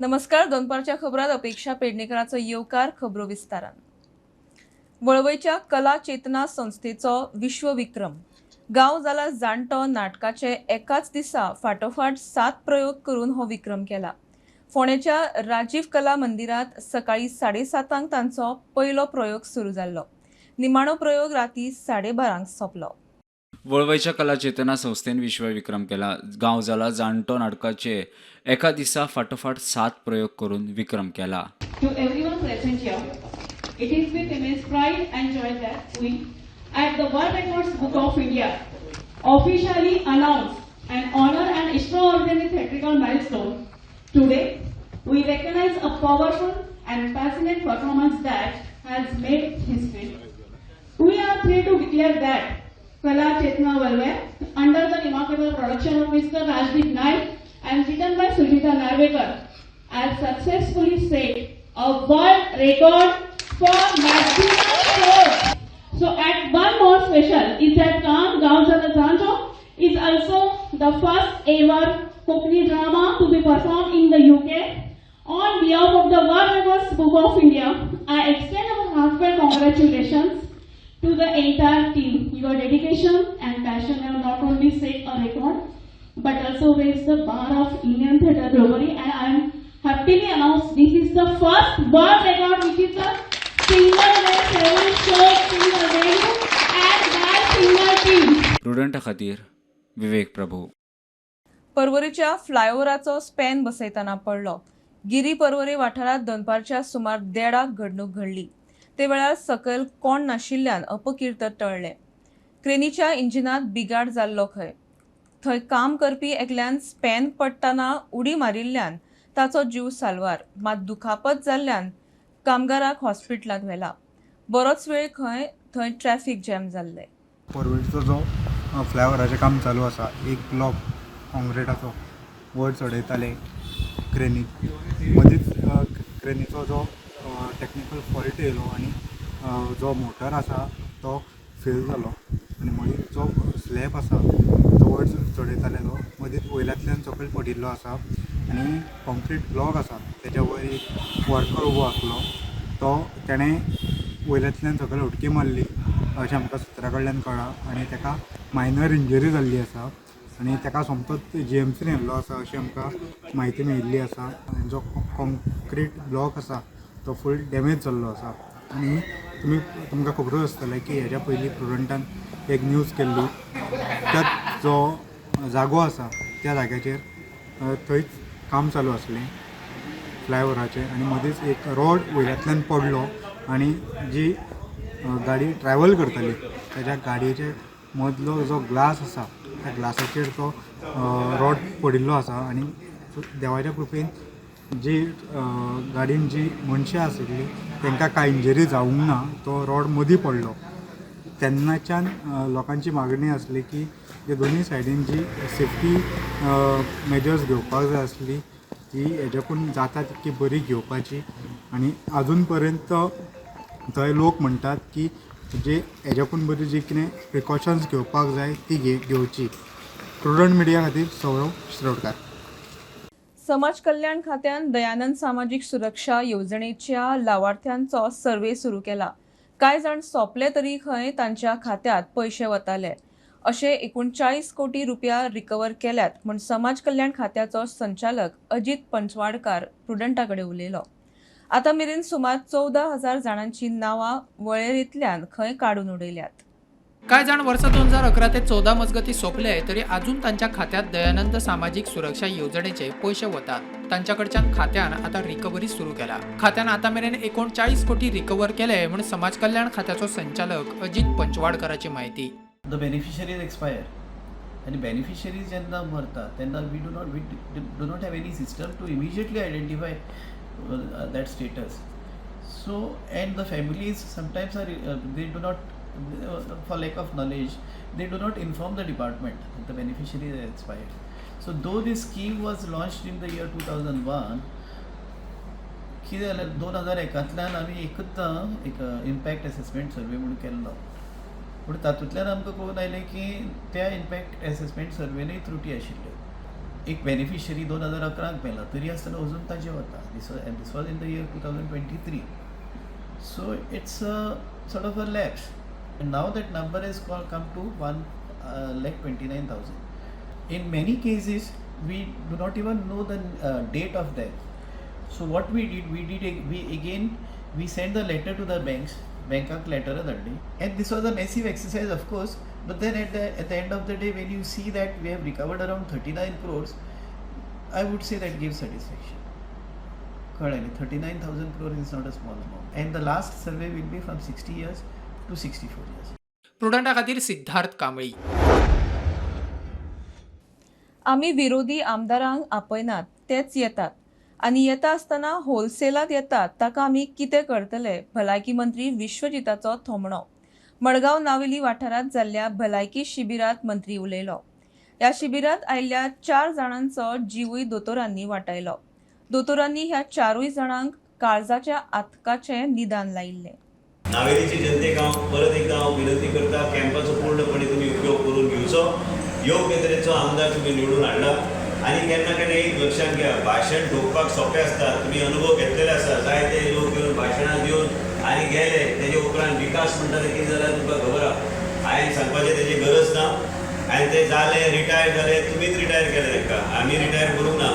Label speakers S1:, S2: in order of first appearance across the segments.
S1: नमस्कार, दनपारच्या खबरात अपेक्षा पेडणेकराचो येवकार. खबरो विस्तारान. वळवयच्या कला चेतना संस्थेचो विश्वविक्रम. गांव जाला जाणटो नाटकाचे एकाच दिसा फाटोफाट सात प्रयोग करून हो विक्रम केला. फोंडेच्या राजीव कला मंदिरात सकाळी 7:30 तांक तांचो पयलो प्रयोग सुरू जाल्लो. निमाणो प्रयोग राती 12:30 सोंपलो.
S2: वळवयच्या कला चेतना संस्थेन विश्वविक्रम केला. गांव जाला जाणटो नाटकाचे एका दिसा फाटोफाट सात प्रयोग करून विक्रम केला.
S3: To everyone present here, it is with immense pride and joy that we, at the World Records Book of India, officially announce and honor an extraordinary theatrical milestone. Today, we recognize a powerful and passionate performance that has made history. We are thrilled to declare that Kala Chetna Valvai, under the remarkable production of Mr. Rajdeep Naik and written by Sujita Narvekar, has successfully set a world record for maximum shows. So, at one more special is that Kaam Gaon Zala Zanto is also the first ever Konkani drama to be performed in the UK. On behalf of the World Records Book of India, I extend our heartfelt congratulations to the entire team. Your dedication and passion have not only set a record, but also raised the bar of Indian theatre globally. And I am happily announce this is the first world record, which is a single day, seven show, single venue, and by single team.
S2: प्रुडंटा खातीर विवेक प्रभू.
S1: पर्वरीच्या फ्लायओव्हराचो span बसयतना पडलो. गिरी पर्वरी वाठारांत दनपारच्या सुमार 1:30 क घडणूक घडली. ते वेळार सकयल कोण नाशिल्ल्यान अपकीर्त टळ्ळें. क्रेनीच्या इंजिनात बिगाड जाल्लो खंय. थंय काम करपी एकल्यान स्पॅन पडटना उडी मारिल्ल्यान ताचो जीव साल्वार. मात दुखापत जाल्ल्यान कामगाराक हॉस्पिटलांत व्हेला. बरोच वेळ खंय थंय ट्रॅफिक जॅम जाल्लें.
S4: पर्वरीचो जो फ्लायओवराचें काम चालू आसा, एक ब्लॉक कॉन्क्रिटाचो वयर चडयताले क्रेनीक. मदींच क्रेनीचो जो टॅक्निकल फॉल्ट येयलो आनी जो मोटर आसा तो फेल जालो आनी मागीर जो स्लॅब आसा तो वयर चडयताले तो मदींच वयल्यांतल्यान सकयल पडिल्लो आसा आनी कॉन्क्रीट ब्लॉक आसा तेज्या वयर एक वर्कर उबो आसलो. तो तेणें वयल्यांतल्यान सकयल उडकी मारली अशें आमकां सुत्रा कडल्यान कळ्ळां आनी ताका मायनर इंजरी जाल्ली आसा आनी ताका सोमतोच जीएमसीन व्हेल्लो आसा अशी आमकां म्हायती मेळिल्ली आसा. आनी जो कॉन्क्रीट ब्लॉक आसा तो फूल डॅमेज जाल्लो आसा. आनी तुमकां खबरूच आसतलें की हेज्या पयलीं प्रुडंटान एक न्यूज केल्ली. त्यात जो जागो आसा त्या जाग्याचेर थंयच काम चालू आसलें फ्लायओवराचें आनी मदींच एक रॉड वयल्यांतल्यान पडलो आनी जी गाडी ट्रॅवल करताली ताच्या गाडयेचे मदलो जो ग्लास आसा त्या ग्लासाचेर तो रॉड पडिल्लो आसा. आनी देवाच्या कृपेन जी गाडयेन जी मनशां आशिल्लीं तांकां कांय इंजरी जावंक ना. तो रॉड मदीं पडलो तेन्नाच्यान लोकांची मागणी आसली की जे दोनूय सायडीन जी सेफ्टी मेजर्स घेवपाक जाय आसली ती हेज्याकून जाता तितकी बरी घेवपाची. आनी आजून पर्यंत थंय लोक म्हणटात की जे हेज्याकून बरी जी कितें प्रिकॉशन्स घेवपाक जाय ती घेवची. प्रुडंट मिडिया खातीर सौरव शिरोडकार.
S1: समाज कल्याण खात्यान दयानंद सामाजीक सुरक्षा येवजणेच्या लावार्थ्यांचो सर्वे सुरू केला. कांय जाण सोंपले तरी खंय तांच्या खात्यात पयशे वताले. अशे एकूण 40 कोटी रुपया रिकवर केल्यात म्हूण समाज कल्याण खात्याचो संचालक अजित पंचवाडकार प्रुडंटा कडेन उलयलो. आतां मेरेन सुमार 14,000 जाणांची नांवां वळेरेंतल्यान खंय काडून उडयल्यात.
S5: कांय जाण वर्सा 2011 ते 14 मजगतीं सोंपले तरी अजून तांच्या खात्यांत दयानंद सामाजीक सुरक्षा येवजणेचे पयशे वतात. तांच्या कडच्यान खात्यान आतां रिकव्हरी सुरू केला. खात्यान आतां मेरेन 39 कोटी रिकव्हर केले म्हूण समाज कल्याण खात्याचो संचालक अजित पंचवाडकराची म्हायती.
S6: The beneficiaries expire आनी बेनिफिशरीज जेन्ना मरता तेन्ना we do not have any system to immediately identify that status. So and the families sometimes are they do not, for lack of knowledge, they do not inform the department that the beneficiary is expired. So though this scheme was launched in the year 2001, कितें जालें, 2001 तल्यान आमी एकूच एक impact assessment survey म्हणून केल्लो. पूण तातूंतल्यान आमकां कळून आयलें की त्या इम्पॅक्ट एसेसमेंट सर्वेनूय त्रुटी आशिल्ल्यो. एक बेनिफिशरी 2011 मेला तरी आसतना अजून ताजे वता. This was in the year 2023. So it's a sort of a lapse. And now that number has come to 1,29,000. In many cases, we do not even know the date of death. So what we did, we sent the letter to the banks, bank letter धाडली. And this was a massive exercise, of course. But then at the end of the day, when you see that we have recovered around 39 crores, I would say that gives satisfaction. कळ्ळें? 39,000 crores is not a small amount. And the last survey will be from 60 years to 64 years.
S5: प्रुडंटा खातीर सिद्धार्थ कांबळी.
S1: आमी विरोधी आमदारांक आपयनात, तेच येतात आनी येता आसतना होलसेलांत येतात, ताका आमी कितें करतले? भलायकी मंत्री विश्वजिताचो थोमणो. मडगांव नावेली वाठारांत जाल्ल्या भलायकी शिबिरांत मंत्री उलयलो. ह्या शिबिरांत आयिल्ल्या 4 जाणांचो जिवूय दोतोरांनी वाटायलो. दोतोरांनी ह्या 4 जाणांक काळजाच्या आतकाचें निदान लायिल्लें.
S7: नावेलीचे जनतेक हांव परत एकदां हांव विनंती करता, कॅम्पाचो पूर्णपणे तुमी उपयोग करून घेवचो. योग्य तरेचो आमदार तुमी निवडून हाडला. आनी केन्ना केन्ना एक लक्षांत घ्या, भाशण ठोकपाक सोंपें आसता, तुमी अनुभव घेतलेले आसा. जायते लोक येवन भाशणां दिवन आनी गेले, तेजे उपरांत विकास म्हणटा ते कितें जाल्यार तुमकां खबर आसा. हांवें सांगपाचें तेजी गरज ना. आनी ते जाले, रिटायर जाले, तुमीच रिटायर केले तांकां, आमी रिटायर करूंक ना.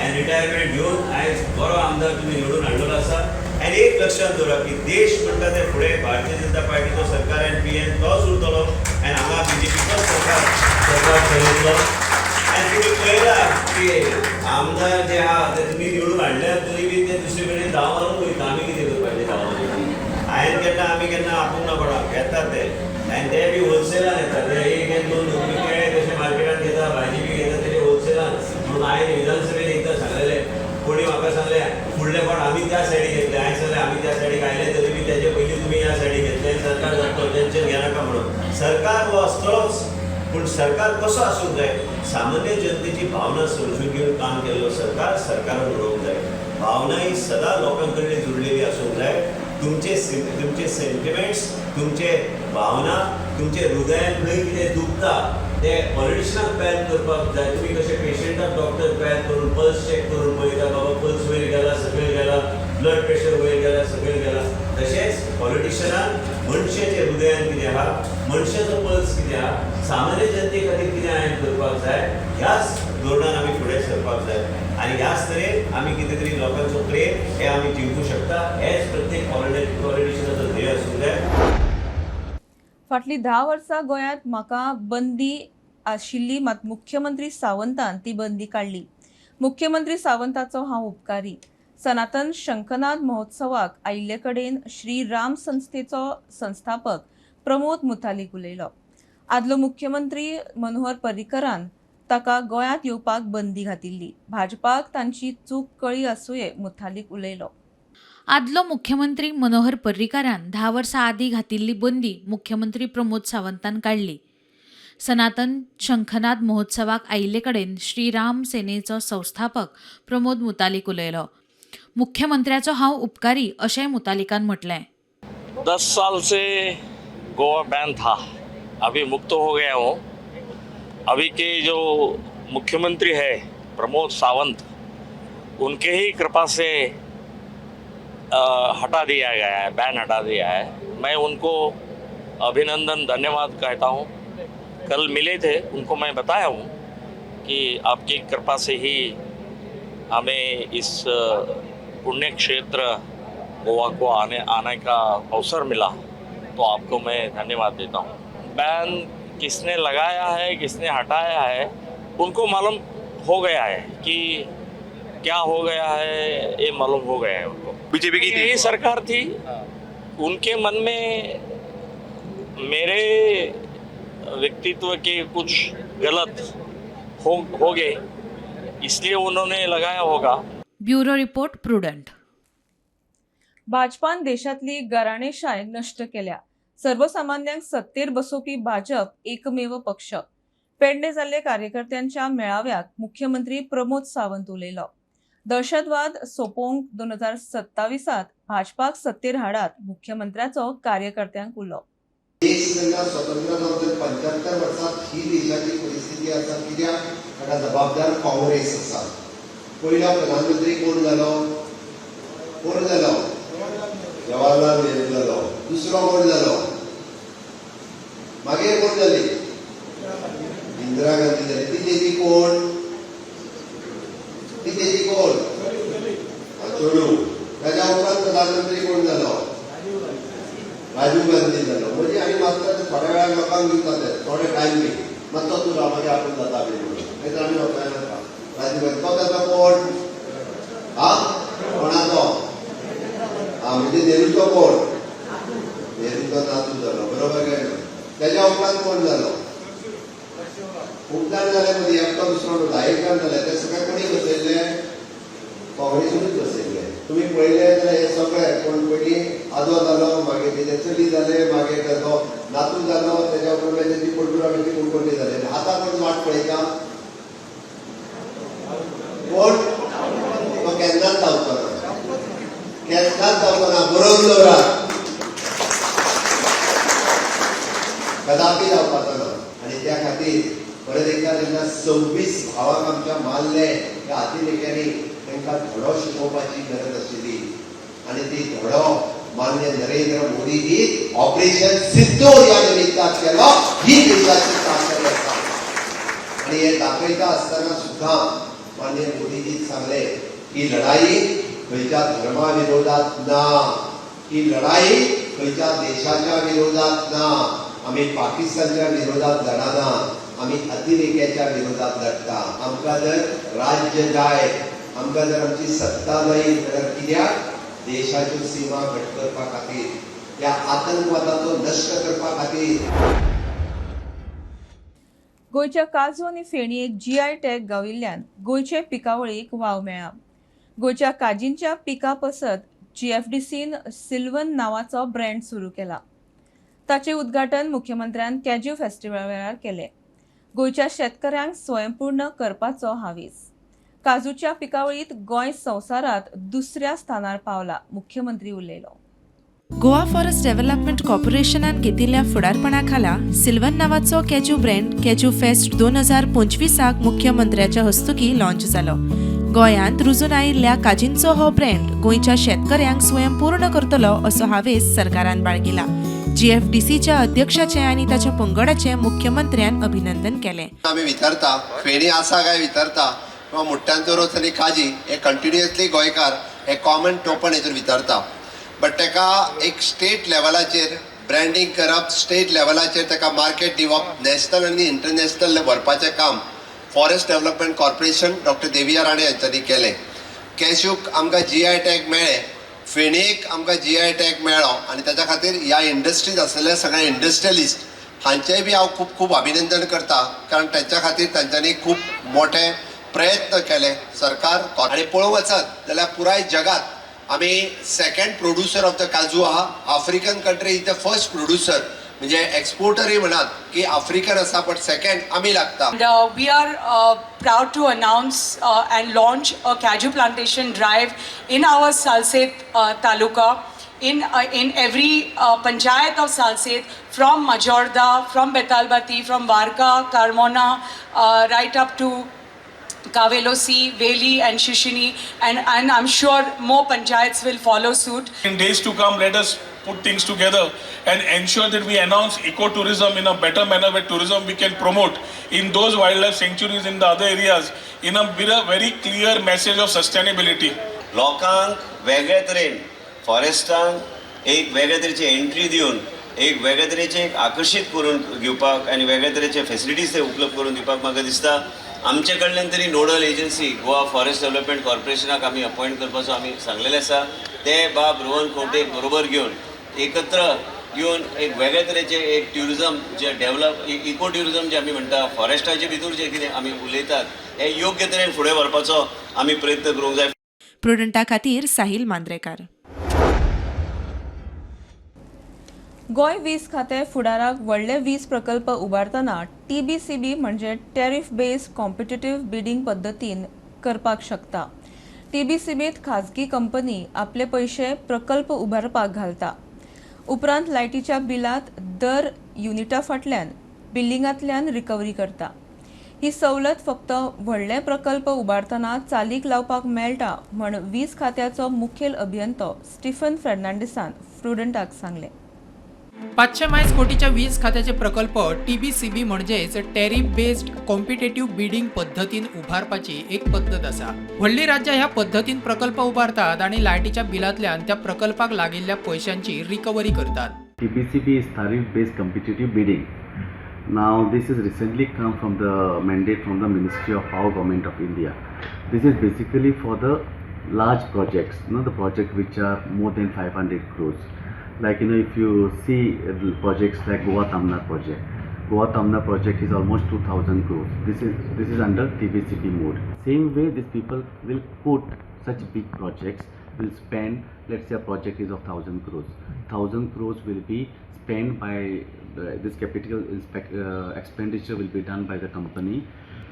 S7: आनी रिटायरमेंट घेवन आयज बरो आमदार तुमी निवडून हाडलेलो आसा. आनी एक लक्षांत दवरा की देश म्हणटा ते फुडें भारतीय जनता पार्टीचो सरकार आनी पी एम तोच उरतलो आनी हांगा बीजेपीचोच सरकार चलयतलो. आनी तुमी पळयला की आमदार जे आहा ते तुमी निवडून हाडले तरी बी ते दुसरे कडेन धांव मारून वयता. आमी कितें करपाचें धांव मारून? हांवें केन्ना आमी केन्ना आपोवंक ना कोणाक, येतात ते आनी ते बी होलसेलान येतात. ते 1 आनी 2 तुमी केळें कशें मार्केटान घेता, भाजी बी घेता तेजे होलसेलान. म्हणून हांवें विधानसभेन एकदां सांगलेलें, कोणी म्हाका सांगलें फुडले फावट आमी त्या सायडीक घेतले. हांवें सांगलें आमी त्या सायडीक आयले तरी बी तेजे पयलीं तुमी ह्या सायडीक घेतले, सरकार जातलो, टेन्शन घेनाका म्हणून. सरकार हो आसतलोच, पूण सरकार कसो आसूंक जाय? सामान्य जनतेची भावना समजून घेवन काम केल्लो सरकार सरकारान उडोवंक जाय. भावना ही सदां लोकां कडेन जुडलेली आसूंक जाय. तुमचे तुमचे सेंटिमेंट्स, तुमचे भावना, तुमचे हृदयान खंय कितें दुखता ते पॉलिटिशनाक पॅल करपाक जाय. तुमी कशे पेशंटाक डॉक्टर पॅल करून पल्स चॅक करून पळयता, बाबा पल्स वयर गेला सकयल गेला, ब्लड प्रेशर वयर गेला सकयल गेला, तशेंच पॉलिटिशनान मनशाच्या हृदयान कितें आहा, मनशाचो पल्स कितें आहा, सामान्य जनते खातीर कितें हांवें करपाक जाय, ह्याच धोरणान आमी फुडें सरपाक जाय. आनी ह्याच तरेन आमी कितें तरी लोकांचो प्रेम हे आमी जिंकूं शकता. हेच प्रत्येक पॉलिटिशनाचो ध्येय आसूंक जाय.
S1: फाटलीं 10 वर्सां गोंयांत म्हाका बंदी आशिल्ली, मात मुख्यमंत्री सावंतान ती बंदी काडली. मुख्यमंत्री सावंताचो हांव उपकारी. सनातन शंखनाद महोत्सवाक आयिल्ले कडेन श्री राम संस्थेचो संस्थापक प्रमोद मुथालीक उलयलो. आदलो मुख्यमंत्री मनोहर पर्रीकरान ताका गोंयांत येवपाक बंदी घातिल्ली. भाजपाक तांची चूक कळी आसुये, मुथालीक उलयलो.
S8: आदलो मुख्यमंत्री मनोहर पर्रीकारान 10 वर्सां आदीं घातिल्ली बंदी मुख्यमंत्री प्रमोद सावंतान काडली. सनातन शंखनाद महोत्सवाक आयिल्ले कडेन श्रीराम सेनेचो संस्थापक प्रमोद मुतालीक उलयलो. मुख्यमंत्र्याचो हांव उपकारी अशेंय मुतालिकान म्हटलें.
S9: 10 साल से गोवा बैन था, अभी मुक्त हो गया हूँ. अभी के जो मुख्यमंत्री है प्रमोद सावंत, उनके ही कृपा से हटा दिया गया है, बैन हटा दिया है. मैं उनको अभिनंदन धन्यवाद कहता हूँ. कल मिले थे, उनको मैं बताया हूँ कि आपकी कृपा से ही हमें इस पुण्य क्षेत्र गोवा को आने का अवसर मिला, तो आपको मैं धन्यवाद देता हूँ. बैन किसने लगाया है, किसने हटाया है, उनको मालूम हो गया है कि क्या हो गया है, ये मालूम हो गया है उनको.
S10: बीजेपी की
S9: यही सरकार थी, उनके मन में मेरे व्यक्तित्व के कुछ गलत हो गए, इसलिए उन्होंने लगाया होगा.
S8: Bureau report, Prudent.
S1: भाजपान देशातली घराणेशाय नष्ट केल्या. सर्वसामान्यांक सत्तेर बसोवपी भाजप एकमेव पक्ष. पेडणे जाल्ले कार्यकर्त्यांच्या मेळाव्याक मुख्यमंत्री प्रमोद सावंत उलयलो. दहशतवाद सोंपोवंक 2027 भाजपाक सत्तेर हाडात, मुख्यमंत्र्याचो कार्यकर्त्यांक उलो.
S11: देश जेन्ना स्वतंत्र जावन जर 75 वर्सां ही देशाची परिस्थिती आसा, कित्याक
S10: ताका जबाबदार काँग्रेस आसा. पयलो प्रधानमंत्री कोण जालो? कोण जालो? जवाहरलाल नेहरू जालो. दुसरो कोण जालो? मागीर कोण जाली? इंदिरा गांधी जाली. ती तेजी कोण? ती तेजी कोण? चेडू. ताच्या उपरांत प्रधानमंत्री कोण जालो? राजीव गांधी जालो. म्हणजे आनी मातसो थोड्या वेळार लोकांक दिवता ते थोडे टायम बी मातसो तूं राव, मागीर आपूण जाता बी म्हणून, मागीर आमी वचपाक नाका. राजीव गांधी तो ताचो कोण? हा, कोणाचो? हा, म्हणजे नेहरूचो कोण? नेहरूचो नातू जालो, बरोबर काय ना? त्याच्या उपरांत कोण जालो? खूब जाण जाले मदीं, एकटो दुसरो धा एक जाण जाले. ते सगळे कोणी बसयल्ले? काँग्रेसीनूच बसयल्ले. तुमी पळयले जाल्यार हे सगळे कोण पयलीं आजो जालो, मागीर तेजे चली जाले, मागीर ताचो नातू जालो, तेज्या उपरांत मागीर तेजी पडटुरा मागीर कोण जाले. आतां कोण वाट पळयता? कोण? तो केन्नाच जावचो ना, केन्नाच जावचो ना. बरोवन दवरात, कदापी जावपाचो ना. आनी त्या खातीर परत एकदा जेन्ना 26 भावांक आमच्या मारले त्या अतिरेक्यांनी, तांकां धडो शिकोवपाची गरज आशिल्ली आनी ती धडो मान्य नरेंद्र मोदीजी ऑपरेशन सिंदूर ह्या निमित्तान केलो. ही देशाची ताकद आसा. आनी हे दाखयता आसतना सुद्दां मान्य मोदीजीन सांगले ही लढाई खंयच्या धर्मा विरोधात ना, ही लढाई खंयच्या देशाच्या विरोधात ना. आमी पाकिस्तानच्या विरोधात लढाना, आमी अतिरेक्याच्या विरोधात लढता. आमकां जर राज्य जाय, आमकां जर आमची सत्ता जाय जाल्यार कित्याक? देशाच्यो सीमा घट करपा खातीर, त्या आतंकवादाचो नश्ट करपा खातीर.
S1: गोंयच्या काजू आनी फेणयेक जीआय टॅग गाविल्ल्यान गोंयचे पिकावळीक वाव मेळ्ळा. गोंयच्या काजींच्या पिका पसत जीएफडीसीन सिल्वन नांवाचो ब्रँड सुरू केला. ताचें उद्घाटन मुख्यमंत्र्यान कॅज्यू फेस्टिवला वेळार केलें. गोंयच्या शेतकऱ्यांक स्वयंपूर्ण करपाचो हावेस. काजूच्या पिकावळींत गोंय संवसारांत दुसऱ्या स्थानार पावला, मुख्यमंत्री उलयलो.
S11: गोवा फॉरेस्ट डेव्हलपमेंट कॉर्पोरेशनान घेतिल्ल्या फुडारपणा खाला सिल्वन नांवाचो कॅज्यू ब्रँड कॅज्यू फेस्ट 2025 मुख्यमंत्र्याच्या हस्तुकी लॉन्च जालो. गोंयांत रुजून आयिल्ल्या काजींचो हो ब्रँड गोंयच्या शेतकऱ्यांक स्वयंपूर्ण करतलो असो हावेस सरकारान बाळगिला. जीएफडीसीच्या अध्यक्षाचें आनी ताच्या पंगडाचें मुख्यमंत्र्यान अभिनंदन केलें.
S10: आमी विचारता फेणी आसा काय विचारता, किंवा मुट्ट्यांचो रोस आनी काजी हे कंटिन्युअसली गोंयकार हे कॉमन टोपण हेतून विचारता. बट ताका एक स्टेट लेवलाचेर ब्रँडींग करप, स्टेट लेवलाचेर ताका मार्केट दिवप, नॅशनल आनी इंटरनॅशनल व्हरपाचें काम forest development corporation doctor Deviya Rane हांच्यांनी केलें. कॅश्यूक आमकां जीआय टॅग मेळ्ळें, फेणयेक आमकां जीआय टॅग मेळ्ळो आनी ताच्या खातीर ह्या इंडस्ट्रीज आसलेल्या सगळ्या इंडस्ट्रियलिस्ट हांचेय बी हांव खूब खूब अभिनंदन करता, कारण तांच्या खातीर तांच्यांनी खूब मोठे प्रयत्न केले सरकार. आनी पळोवंक वचत जाल्यार पुराय जगात आमी सेकंड प्रोड्युसर ऑफ the काजू आहा. African country is the first producer, म्हणजे एक्सपोर्टरय म्हणात की आफ्रिकन आसा, बट सेकंड आमी लागता.
S3: We are proud to announce and launch a cashew plantation drive in our Salcete taluka, in every panchayat of Salcete, from Majorda, from Betalbati, from Varca, Carmona, right up to Cavelossim, Veli and Shishini, and I'm sure more panchayats will follow suit.
S12: In days to come, let us put things together and ensure that we announce ecotourism in a better manner, where tourism we can promote in those wildlife sanctuaries in the other areas in a very clear message of sustainability.
S7: लोकांक वेगळे तरेन फॉरेस्टांक एक वेगळे तरेची entry दिवन एक वेगळे तरेचे एक आकर्शीत करून घेवपाक आनी वेगळे तरेचे फेसिलिटीज ते उपलब्ध करून दिवपाक म्हाका दिसता आमचे कडल्यान तरी nodal agency Goa forest development कॉर्पोरेशनाक आमी अपॉयंट करपाचो आमी सांगलेलें आसा. ते बाब रोहन खंवटेक बरोबर घेवन एकत्र येवन एक वेगळे तरेचे एक ट्युरिजम जे डेवलप इको ट्युरिजम जे आमी म्हणटा फॉरेस्टाचे भितर जे कितें आमी उलयतात हे योग्य तरेन फुडें व्हरपाचो आमी प्रयत्न करूंक जाय.
S11: प्रुडंटा खातीर साहिल मांद्रेकार.
S1: गोंय वीज खातें फुडाराक व्हडले वीज प्रकल्प उबारतना टीबीसीबी म्हणजे टॅरिफ बेस्ड कॉम्पिटिटिव्ह बिडींग पद्दतीन करपाक शकता. टीबीसीबींत खाजगी कंपनी आपले पयशे प्रकल्प उबारपाक घालता. उपरांत लायटीच्या बिलांत दर युनिटा फाटल्यान बिल्डिंगांतल्यान रिकव्हरी करता. ही सवलत फक्त व्हडले प्रकल्प उबारतना चालीक लावपाक मेळटा म्हण वीज खात्याचो मुखेल अभियंतो स्टीफन फर्नांडीसान प्रुडंटाक सांगलें.
S5: 500 मायज कोटीच्या वीज खात्याचे प्रकल्प TBCB म्हणजेच टॅरिफ बेस्ड कॉम्पिटेटिव्ह बिडिंग पद्दतीन उभारपाची एक पद्दत आसा. व्हडली राज्यां ह्या पद्दतीन प्रकल्प उबारतात आनी लायटीच्या बिलांतल्यान त्या प्रकल्पाक लागिल्ल्या पयशांची रिकव्हरी करतात.
S13: TBCB is tariff based competitive bidding. Now this is recently come from the mandate from the Ministry of Power, Government of India. This is basically for the large projects, you know, the project which are more than 500 crores. Like, you know, if you see the projects like Goa Tamnar project. Goa Tamnar project is almost 2000 crores. This is under TBCB mode. Same way, these people will quote such big projects, will spend, let's say a project is of 1000 crores. 1000 crores will be spent by this capital expenditure will be done by the company.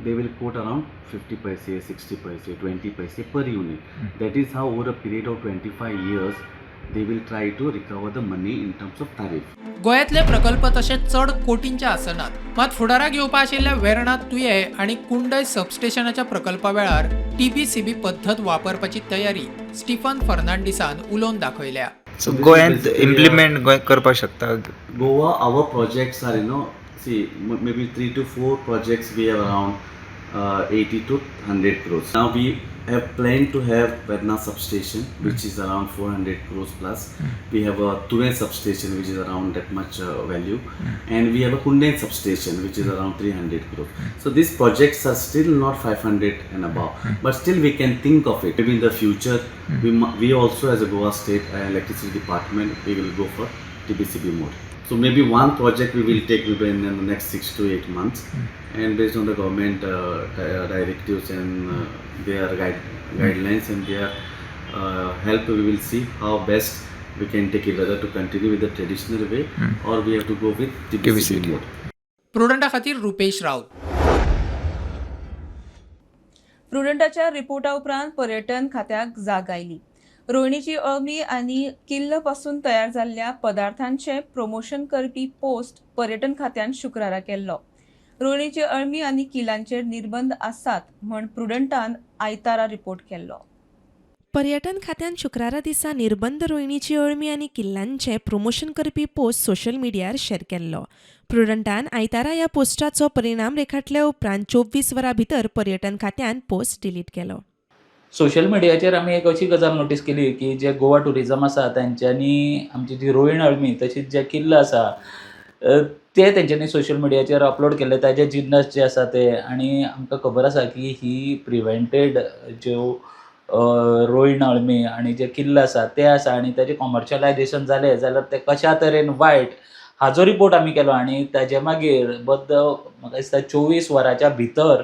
S13: They will quote around 50 paise, 60 paise, 20 paise per unit. That is how over a period of 25 years they will try to recover the money in terms of tariff.
S5: गोंयांतले प्रकल्प तशे चड कोटींचे आसनात, मात फुडाराक येवपा आशिल्ल्या वेर्णा तुयें आनी कुंडय सबस्टेशनाच्या प्रकल्पा वेळार TBCB पद्दत वापरपाची तयारी स्टीफन फर्नांडीसान उलोवन दाखयल्या.
S14: सो गोंयांत इम्प्लिमेंट गोंय करपाक शकता.
S13: Goa, our projects are, you know, see, maybe 3 to 4 projects we have around 80 to 100 crores. Now we have planned to have Verna substation, which is around 400 crores plus. We have a Tuve substation, which is around that much value, and we have a Kundai substation, which is around 300 crores. So these projects are still not 500 and above, but still we can think of it. Maybe in the future, we also as a Goa State Electricity Department, we will go for TBCB mode. So maybe one project we will take maybe in the next 6 to 8 months, and based on the government directives and their guidelines and their help, we will see how best we can take it, whether to continue with the traditional way or we have to go with TBCB mode.
S5: प्रुडंटा खातीर रुपेश राऊत.
S1: प्रुडंटाच्या रिपोर्टा उपरांत पर्यटन खात्याक जाग आयली. रोयणीची अळमी आनी किल्ल पासून तयार जाल्ल्या पदार्थांचें प्रमोशन करपी पोस्ट पर्यटन खात्यान शुक्रारा केल्लो. रोयणीची अळमी आनी किल्लांचेर निर्बंध आसात म्हण प्रुडंटान आयतारा रिपोर्ट केल्लो.
S11: पर्यटन खात्यान शुक्रारा दिसा निर्बंध रोयणीची अळमी आनी किल्लांचें प्रमोशन करपी पोस्ट सोशल मिडियार शेअर केल्लो. प्रुडंटान आयतारा ह्या पोस्टाचो परिणाम रेखाटल्या उपरांत 24 वरां भितर पर्यटन खात्यान पोस्ट डिलीट केलो.
S15: सोशल मिडियाचेर आमी एक अशी गजाल नोटीस केली की जे गोवा टुरिजम आसा तेंच्यांनी आमची जी रोयण अळमी तशीच जे किल्ल आसा ते तेंच्यांनी सोशल मिडियाचेर अपलोड केल्ले, ताजे जिन्नस जे आसा ते. आनी आमकां खबर आसा की ही प्रिवेंटेड ज्यो रोयण अळमी आनी जे किल्ल आसा ते आसा आनी ताजें कॉमर्शलायजेशन जालें जाल्यार ते कशा तरेन वायट हाजो रिपोर्ट आमी केलो. आनी ताजे मागीर बद्द म्हाका दिसता 24 वरांच्या भितर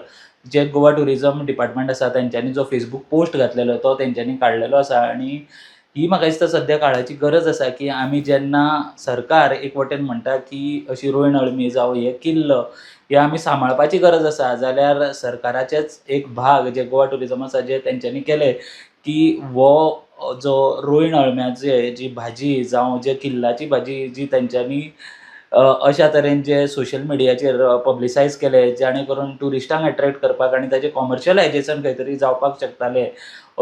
S15: जे गोवा टुरिजम डिपार्टमेंट आसा तेंच्यांनी जो फेसबूक पोस्ट घातलेलो तो तेंच्यांनी काडलेलो आसा. आनी ही म्हाका दिसता सद्या काळाची गरज आसा की आमी जेन्ना सरकार एक वटेन म्हणटा की अशी रोयण अळमी जावं हे किल्ल हे आमी सांबाळपाची गरज आसा, जाल्यार सरकाराचेच एक भाग जे गोवा टुरिजम आसा जे तेंच्यांनी केले की हो जो रोयण अळम्याचे जी भाजी जावं जे किल्लाची भाजी जी तेंच्यांनी अशा तरेन जे सोशल मिडियाचेर पब्लिसायज केले जाणे करून ट्युरिस्टांक एट्रेक्ट करपाक आनी ताजें कॉमर्शलायजेशन खंय तरी जावपाक शकतालें,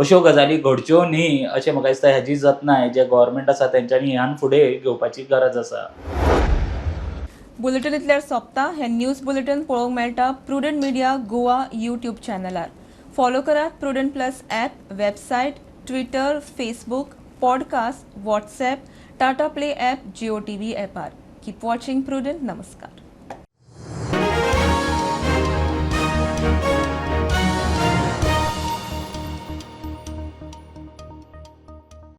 S15: अश्यो गजाली घडच्यो न्ही अशें म्हाका दिसता. हेजी जतनाय जे गव्हर्मेंट आसा तेंच्यांनी ह्यान फुडें घेवपाची गरज आसा.
S1: बुलेटीन इतल्यार सोंपता. हें न्यूज बुलेटीन पळोवंक मेळटा प्रुडंट मिडिया गोवा यूट्यूब चॅनलार. फॉलो करात Prudent plus app, website, Twitter, Facebook, podcast, WhatsApp, Tata Play app, Jio TV ॲपार. Keep watching Prudent. नमस्कार.